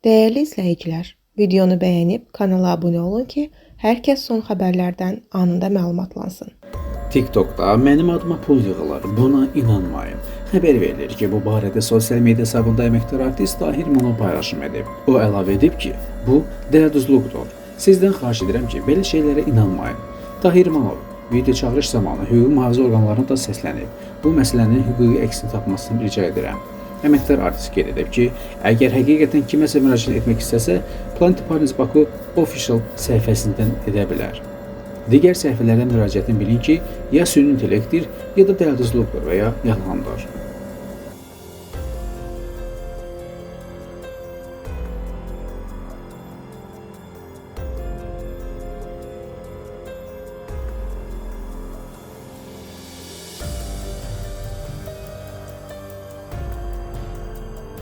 Dəyərli izləyicilər, videonu bəyənib kanala abunə olun ki, hər kəs son xəbərlərdən anında məlumatlansın. TikTokda mənim adıma pul yığılır. Buna inanmayın. Xəbər verilir ki, bu barədə sosial media hesabında əməkdar artist Tahir İmanov paylaşım edib. O əlavə edib ki, bu dələduzluqdur. Sizdən xahiş edirəm ki, belə şeylərə inanmayın. Tahir İmanov video çağırış zamanı hüquqi mühafizə orqanlarına da səslənib. Bu məsələnin hüquqi əksini tapmasını rica edirəm. Əməkdar artist qeyd edib ki, əgər həqiqətən kiməsə müraciət etmək istəsə, Planet Parents Baku official səhifəsindən edə bilər. Digər səhifələrdən müraciətin bilin ki, ya süni intellektdir, ya da dələduzluqdur və ya yalandır.